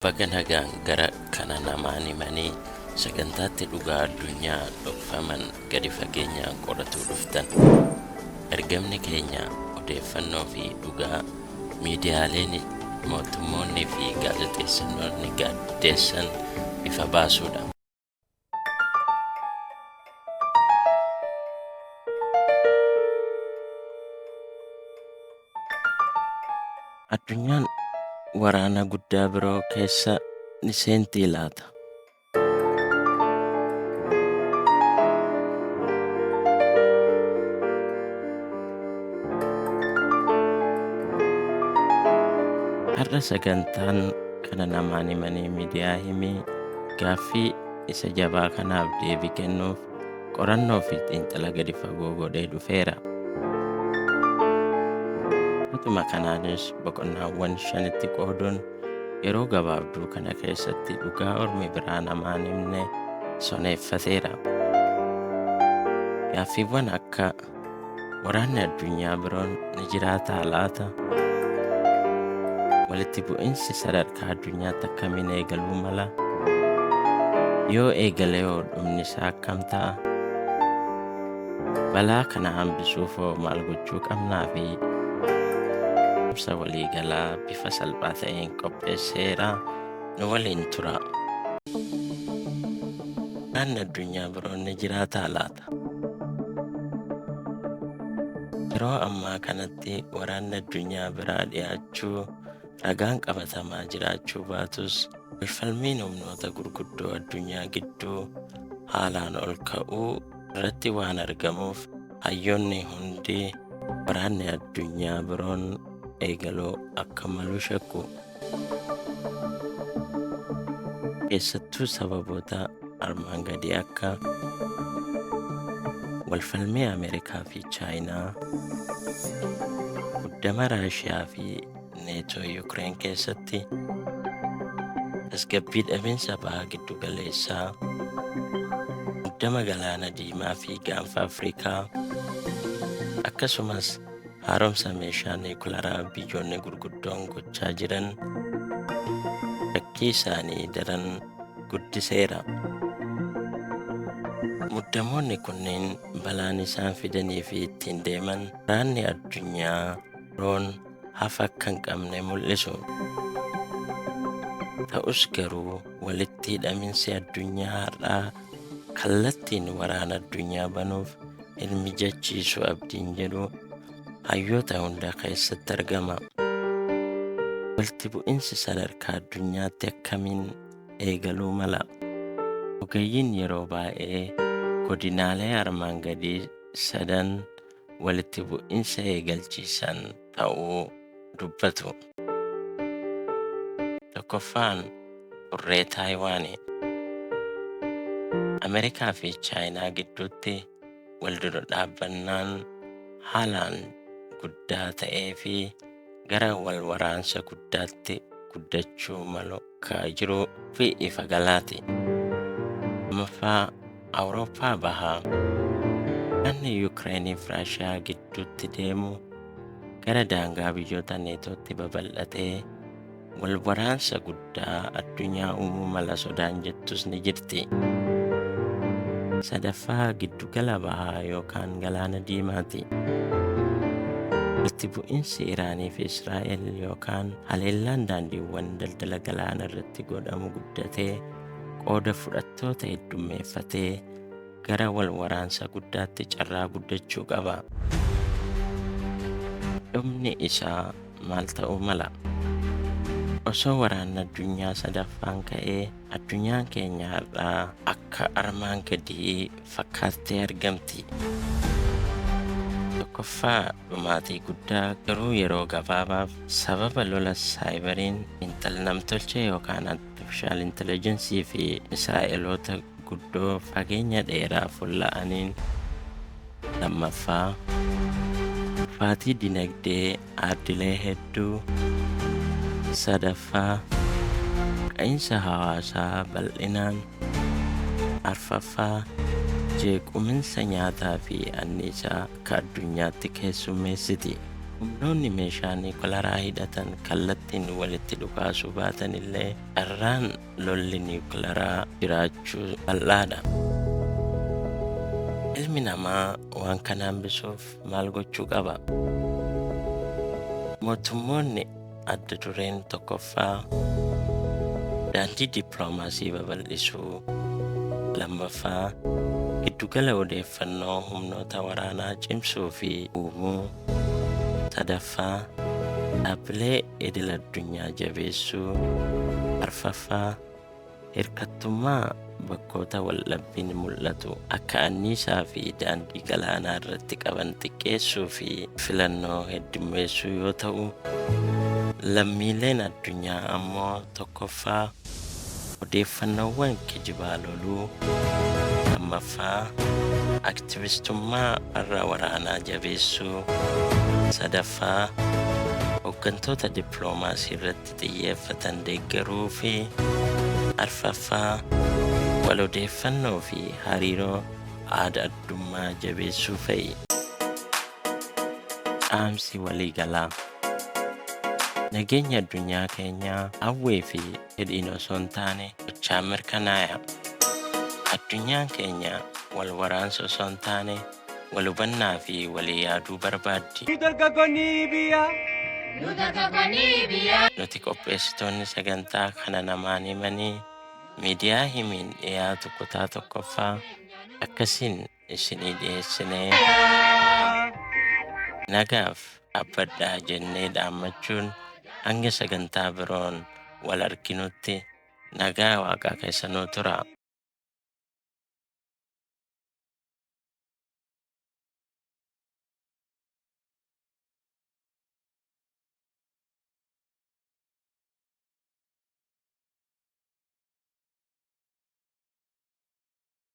Baga nagaan gara kana namaan himanii sagantaatti dhugaa addunyaa dhokfaman gadi fageenyaan qoratuu dhuftan. Ergamni keenya odeeffannoo fi dhugaa miidiyaaleen mootummoonni fi gaazexeessitoonni gaaddeessan ifa baasuudha. Addunyaan waraana guddaa biroo keessa ni seentii laata? Har'a sagantaan kana namaan himanii miidiyaa himii gaaffii isa jabaa kanaaf deebii kennuuf qorannoo fi xiinxala gadi fagoo godhee dhufeera. Utuma kanaanis boqonnaawwan shanitti qooduun yeroo gabaabduu kana keessatti dhugaa ormi biraa namaan himne soneeffateera. Gaaffiiwwan akka waraanni addunyaa biroon ni jiraataa laata? Walitti bu'insi sadarkaa addunyaatti akkamiin eegaluu mala? Yoo eegale hoo dhumni isaa akkam ta'a? Balaa kana hambisuuf hoo maal gochuu qabnaa fi ibsa waliigalaa bifa salphaa ta'een qopheesseera nu waliin tura. Waraanni addunyaa biroon ni jiraataa laata? Yeroo ammaa kanatti waraanni addunyaa biraa dhiyaachuu ragaan qabatamaa jiraachuu baatus walfalmiin humnoota gurguddoo addunyaa gidduu haalaan ol ka'uu irratti waan argamuuf hayyoonni hundi waraanni addunyaa biroon eegaluu akka malu shakku. Keessattuu sababoota armaan gadii akka walfalmii Ameerikaa fi Chaayinaa, muddama Raashiyaa fi Neetoo Yukireen keessatti, tasgabbii dhabinsa baha giddu galeessaa, muddama galaana diimaa fi gaanfa Afrikaa, akkasumas haaromsa meeshaa niwukilaraa biyyoonni gurguddoon gochaa jiran shakkii isaanii daran guddiseera. Muddamoonni kunneen balaan isaan fidanii fi ittiin deeman waraanni addunyaa biroon hafa akka hin qabne mul'isu. Ta'us garuu walitti hidhaminsi addunyaa har'aa kallattiin waraana addunyaa banuuf hin mijachiisu abdiin jedhu hayyoota hunda keessatti argama. Walitti bu'insi sadarkaa addunyaatti akkamiin eegaluu mala? Ogeeyyiin yeroo baay'ee godinaalee armaan gadii sadan walitti bu'insa eegalchiisan ta'uu dubbatu. Tokkoffaan xurree Taayiwaani. Ameerikaa fi Chaayinaa gidduutti wal dura dhaabbannaan haalaan guddaa ta'ee fi gara wal waraansa guddaatti guddachuu malu akka jiru fi ifa galaati. Lammaffaa Awurooppaa Bahaa. Waraanni Yukireenii fi Raashiyaa gidduutti deemu gara daangaa biyyoota Neetootti babal'atee wal waraansa guddaa addunyaa uumuu mala sodaan jettus ni jirti. Sadaffaa giddugala bahaa yookaan galaana diimaati. Walitti bu'insi Iraanii fi Israa'el yookaan haleellaan daandiiwwan daldala galaana irratti godhamu guddatee qooda fudhattoota heddummeeffatee gara wal waraansa guddaatti carraa guddachuu qaba. Dhumni isaa maal ta'uu mala? Osoo waraanni addunyaa sadaffaan ka'ee addunyaan keenya har'aa akka armaan gadii fakkaattee argamti. Tokkoffaa dhumaatii guddaa garuu yeroo gabaabaaf sababa lola saayibariin xiinxala namtolchee yookaan artificial intelligence fi misaa'eloota guddoo fageenya dheeraa fulla'aniin. Lammaffaa kufaatii dinagdee aardilee hedduu. Sadaffaa qa'iinsa hawaasaa bal'inaan. Arfaffaa jeequminsa nyaataa fi anniisaa akka addunyaatti keessummeessiti. Humnoonni meeshaa niwukilaraa hidhatan kallattiin walitti dhukaasuu baatan illee carraan lolli niwukilaraa jiraachuu bal'aadha. Ilmi namaa waan kana hambisuuf maal gochuu qaba? Mootummoonni adda dureen tokkoffaa daandii dippiloomaasii babal'isuu, lammaffaa giddugala odeeffannoo humnoota waraanaa cimsuu fi uumuu, sadaffaa dhaabbilee idil addunyaa jabeessuu, arfaffaa hirkattummaa bakkoota waldhabbiin mul'atu akka anniisaa fi daandii galaanaa irratti qaban xiqqeessuu fi filannoo heddummeessuu yoo ta'u, lammiileen addunyaa ammoo tokkoffaa odeeffannoowwan kijibaa loluu, lammaffaa aktivistummaa farra waraanaa jabeessuu, sadaffaa hooggantoota dippiloomaasii irratti xiyyeeffatan deeggaruu fi arfaffaa wal odeeffannoo fi hariiroo aadaa addummaa jabeessuu fa'i. Dhaamsi waliigalaa. Nageenya addunyaa keenyaa hawwii fi fedhiin osoo hin taane gochaan mirkanaa'a. Addunyaan keenya wal waraansa osoo hin taane wal hubannaa fi walii yaaduu barbaaddi. Dargaggoonni biyyaa. Nuti qopheessitoonni sagantaa kana namaan himanii miidiyaa himiin dhiyaatu kutaa tokkoffaa akkasiin isinii dhiyeessinee nagaaf dhaabbadhaa jennee dhaammachuun hanga sagantaa biroon wal arginutti nagaa waaqaa keessa nuu tura.